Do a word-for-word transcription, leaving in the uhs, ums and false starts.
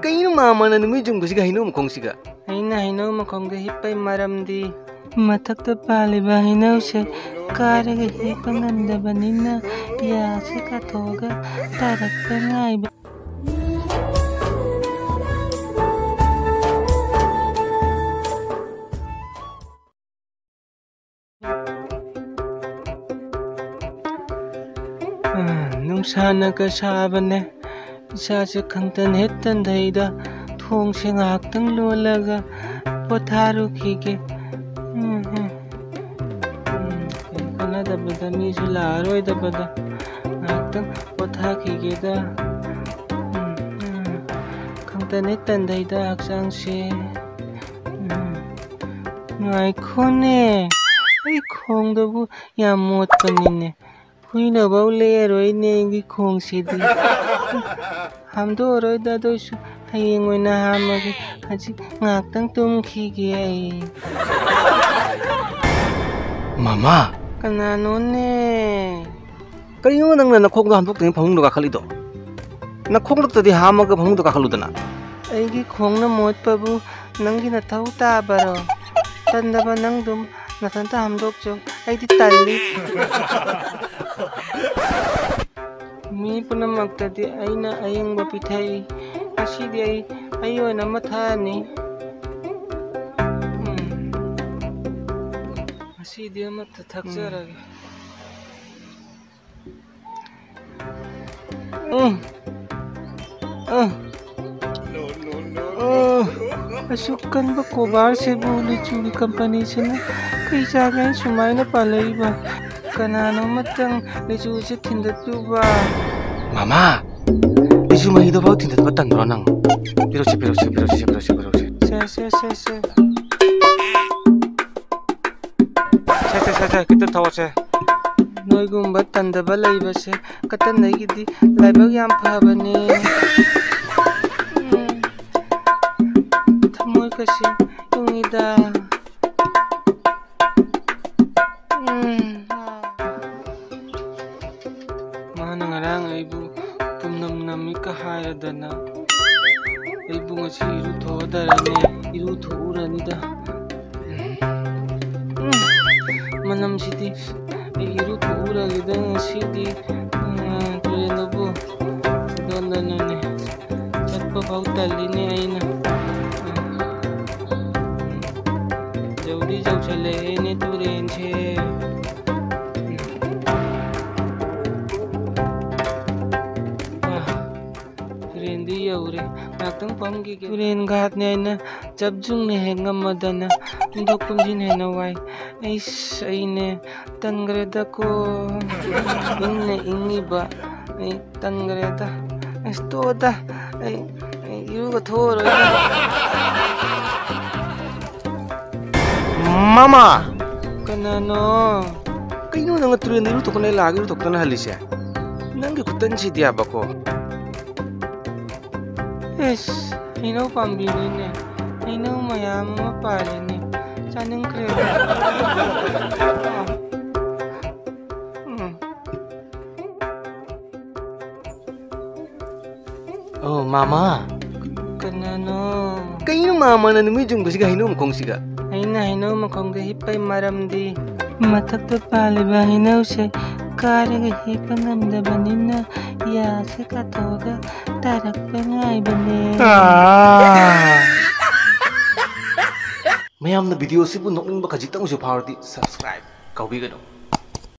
ꯀꯩꯅꯣ ꯃꯥꯃꯅ ꯅꯨꯃꯤꯠ ꯌꯨꯡꯕꯁꯤꯒ ꯍꯩꯅꯧ ꯃꯈꯣꯡꯁꯤꯒ? ꯑꯩꯅ ꯍꯩꯅꯧ ꯃꯈꯣꯡꯗ ꯍꯤꯞꯄꯩ ꯃꯔꯝꯗꯤ ꯃꯊꯛꯇ ꯄꯥꯜꯂꯤꯕ ꯍꯩꯅꯧꯁꯦ ꯀꯥꯔꯒ ꯍꯦꯛꯄ ꯉꯝꯗꯕꯅꯤꯅ ꯌꯥꯁꯦ ꯀꯥꯊꯣꯛꯑꯒ ꯇꯥꯔꯛꯄ ꯉꯥꯏꯕ꯫ ꯅꯨꯡꯁꯥꯅꯒ ꯁꯥꯕꯅꯦ, ꯏꯁꯥꯁꯦ ꯈꯪꯇꯟ ꯍꯦꯛ ꯇꯟꯊꯩꯗ꯫ ꯊꯣꯡꯁꯦ ꯉꯥꯏꯍꯥꯛꯇꯪ ꯂꯣꯜꯂꯒ ꯄꯣꯊꯥꯔꯨꯈꯤꯒꯦ꯫ ꯎꯝ, ꯎꯝ꯫ ꯎꯝ, ꯀꯩꯝ ꯀꯥꯟꯅꯗꯕꯗ, ꯃꯤꯁꯨ ꯂꯥꯛꯑꯔꯣꯏꯗꯕꯗ ꯉꯥꯏꯍꯥꯛꯇꯪ ꯄꯣꯊꯥꯈꯤꯒꯦꯗ꯫ ꯎꯝ, ꯎꯝ꯫ ꯈꯪꯇꯟ ꯍꯦꯛ ꯇꯟꯊꯩꯗ ꯍꯛꯆꯥꯡꯁꯦ꯫ ꯎꯝ꯫ ꯉꯥꯏꯈꯣꯅꯦ, ꯑꯩ ꯈꯣꯡꯗꯨꯕꯨ ꯌꯥꯝ ꯃꯣꯠꯄꯅꯤꯅꯦ꯫ ꯍꯨꯏꯅꯐꯥꯎ ꯂꯦꯛꯑꯔꯣꯏꯅꯦ ꯑꯩꯒꯤ ꯈꯣꯡꯁꯤꯗꯤ꯫ ꯍꯥꯝꯗꯣꯛꯑꯔꯣꯏꯗ, ꯑꯗꯨ ꯑꯣꯏꯁꯨ ꯍꯌꯦꯡ ꯑꯣꯏꯅ ꯍꯥꯝꯃꯒꯦ꯫ ꯍꯧꯖꯤꯛ ꯉꯥꯏꯍꯥꯛꯇꯪ ꯇꯨꯝꯈꯤꯒꯦ ꯑꯩ꯫ ꯃꯃꯥ! ꯀꯅꯥꯅꯣꯅꯦ? ꯀꯔꯤꯅꯣ ꯅꯪꯅ ꯅꯈꯣꯡꯗꯣ ꯍꯥꯝꯗꯣꯛꯇ꯭ꯔꯤꯉꯩ ꯐꯃꯨꯡꯗ ꯀꯥꯈꯠꯂꯤꯗꯣ? ꯅꯈꯣꯡꯗꯛꯇꯗꯤ ꯍꯥꯝꯃꯒ ꯐꯃꯨꯡꯗ ꯀꯥꯈꯠꯂꯨꯗꯅ꯫ ꯑꯩꯒꯤ ꯈꯣꯡꯅ ꯃꯣꯠꯄꯕꯨ ꯅꯪꯒꯤ ꯅꯊꯧ ꯇꯥꯕꯔꯣ? ꯇꯟꯗꯕ ꯅꯪꯗꯨꯝ ꯅꯊꯟꯇ ꯍꯥꯝꯗꯣꯛꯆꯧ꯫ ꯑꯩꯗꯤ ꯇꯜꯂꯤ꯫ ꯃꯤ ꯄꯨꯝꯅꯃꯛꯇꯗꯤ ꯑꯩꯅ ꯑꯌꯦꯡꯕ ꯄꯤꯊꯛꯏ꯫ ꯉꯁꯤꯗꯤ ꯑꯩ, ꯑꯩ ꯑꯣꯏꯅ ꯑꯃ ꯊꯛꯑꯅꯤ꯫ ꯎꯝ꯫ ꯉꯁꯤꯗꯤ ꯑꯃꯠꯇ ꯊꯛꯆꯔꯒꯦ꯫ ꯎꯝ꯫ ꯎꯝ꯫ ꯎꯝ꯫ ꯑꯁꯨꯛ ꯀꯟꯕ ꯀꯣꯕꯥꯔꯁꯤꯕꯨ ꯂꯤꯆꯨꯒꯤ ꯀꯝꯄꯅꯤꯁꯤꯅ ꯀꯩ ꯆꯥꯒꯦ ꯍꯥꯏꯅ ꯁꯨꯃꯥꯏꯅ ꯄꯥꯜꯂꯛꯏꯕ? ꯀꯅꯥꯅꯣ ꯑꯃꯇꯪ ꯂꯤꯆꯨꯁꯦ ꯊꯤꯟꯗꯠꯂꯨꯕ꯫ ꯃꯃꯥ! ꯂꯤꯆꯨ ꯃꯍꯤꯗꯨꯐꯥꯎ ꯊꯤꯟꯗꯠꯄ ꯇꯟꯕ꯭ꯔꯣ ꯅꯪ? ꯄꯤꯔꯛꯁꯦ, ꯄꯤꯔꯛꯁꯦ, ꯄꯤꯔꯛꯁꯦ, ꯄꯤꯔꯛꯁꯦ, ꯄꯤꯔꯛꯁꯦ꯫ ꯁꯦ, ꯁꯦ, ꯁꯦ, ꯁꯦ꯫ ꯁꯦ, ꯁꯦ, ꯁꯦ, ꯁꯦ, ꯈꯤꯇ ꯊꯧꯑꯣꯁꯦ꯫ ꯅꯣꯏꯒꯨꯝꯕ ꯇꯟꯗꯕ ꯂꯩꯕꯁꯦ ꯀꯇꯟꯗꯒꯤꯗꯤ ꯂꯥꯏꯕꯛ ꯌꯥꯝ ꯐꯕꯅꯦ꯫ ꯎꯝ, ꯊꯃꯣꯏꯒꯁꯦ ꯏꯪꯉꯤꯗ꯫ ꯎꯝ, ꯑꯥ꯫ ꯃꯥꯅ ꯉꯔꯥꯡ ꯑꯩꯕꯨ ꯄꯨꯝꯅꯝ ꯅꯝꯃꯤꯀ ꯍꯥꯏꯔꯗꯅ꯫ ꯑꯩꯕꯨ ꯉꯁꯤ ꯏꯔꯨꯊꯣꯛꯑꯗꯔꯅꯦ, ꯏꯔꯨꯊꯣꯛꯎꯔꯅꯤꯗ꯫ ꯎꯝ, ꯃꯅꯝꯁꯤꯗꯤ ꯑꯩ ꯏꯔꯨꯊꯣꯛꯎꯔꯒꯦꯗ ꯉꯁꯤꯗꯤ꯫ ꯎꯝ, ꯇꯨꯔꯦꯜꯗꯨꯕꯨ ꯗꯣꯟꯗꯅꯅꯦ ꯆꯠꯄ ꯐꯥꯎ ꯇꯜꯂꯤꯅꯦ ꯑꯩꯅ꯫ ꯎꯝ, ꯌꯧꯗꯤ ꯌꯧꯁꯜꯂꯛꯑꯦꯅꯦ ꯇꯨꯔꯦꯜꯁꯦ꯫ ꯎꯝ꯫ ꯑꯥ, ꯇꯨꯔꯦꯜꯗꯤ ꯌꯧꯔꯦ꯫ ꯉꯥꯛꯇꯪ ꯐꯝꯈꯤꯒꯦ꯫ ꯇꯨꯔꯦꯜ ꯘꯥꯠꯅꯦ ꯍꯥꯏꯅ ꯆꯞ ꯌꯨꯡꯅ ꯍꯦꯛ ꯉꯝꯃꯗꯅ ꯀꯨꯝꯊꯣꯛ ꯀꯨꯝꯁꯤꯟ ꯍꯦꯟꯅ ꯋꯥꯏ꯫ ꯑꯩꯁ, ꯑꯩꯅꯦ ꯇꯟꯈ꯭ꯔꯦꯗꯀꯣ꯫ ꯏꯪꯅ ꯏꯪꯉꯤꯕ ꯑꯩ ꯇꯟꯈ꯭ꯔꯦꯗ꯫ ꯑꯁ, ꯇꯣꯛꯑꯣꯗ꯫ ꯑꯩ, ꯑꯩ ꯏꯔꯨꯒ ꯊꯣꯛꯑꯔꯣꯏꯗ꯫ ꯃꯃꯥ! ꯀꯅꯥꯅꯣ? ꯀꯩꯅꯣ ꯅꯪꯅ ꯇꯨꯔꯦꯜꯗ ꯏꯔꯨꯊꯣꯛꯀꯅꯤ ꯂꯥꯛꯑꯒ ꯏꯔꯨꯊꯣꯛꯇꯅ ꯍꯜꯂꯤꯁꯦ? ꯅꯪꯒꯤ ꯈꯨꯇꯟꯁꯤꯗꯤ ꯌꯥꯕꯀꯣ꯫ ꯏꯁ, ꯍꯩꯅꯧ ꯄꯥꯝꯕꯤꯅꯤꯅꯦ꯫ ꯍꯩꯅꯧ ꯃꯌꯥꯝ ꯑꯃ ꯄꯥꯜꯂꯤꯅꯦ꯫ ꯆꯥꯅꯤꯡꯈ꯭ꯔꯦꯗ꯫ ꯎꯝ꯫ ꯑꯣ, ꯃꯥꯃꯥ꯫ ꯀꯅꯥꯅꯣ? ꯀꯩꯅꯣ ꯃꯥꯃꯥꯅ ꯅꯨꯃꯤꯠ ꯌꯨꯡꯕꯁꯤꯒ ꯍꯩꯅꯧ ꯃꯈꯣꯡꯁꯤꯒ? ꯑꯩꯅ ꯍꯩꯅꯧ ꯃꯈꯣꯡꯗ ꯍꯤꯞꯄꯩ ꯃꯔꯝꯗꯤ ꯃꯊꯛꯇ ꯄꯥꯜꯂꯤꯕ ꯍꯩꯅꯧꯁꯦ ꯀꯥꯔꯒ ꯍꯦꯛꯄ ꯉꯝꯗꯕꯅꯤꯅ ꯌꯥꯁꯦ ꯀꯥꯊꯣꯛꯑꯒ ꯇꯥꯔꯛꯄ ꯉꯥꯏꯕꯅꯦ꯫ ꯑꯥ꯫ ꯃꯌꯥꯝꯅ video ꯑꯁꯤꯕꯨ ꯅꯣꯛꯅꯤꯡꯕ ꯈꯖꯤꯛꯇꯪ ꯑꯣꯏꯁꯨ ꯐꯥꯎꯔꯗꯤ subscribe ꯀꯥꯎꯕꯤꯒꯅꯨ꯫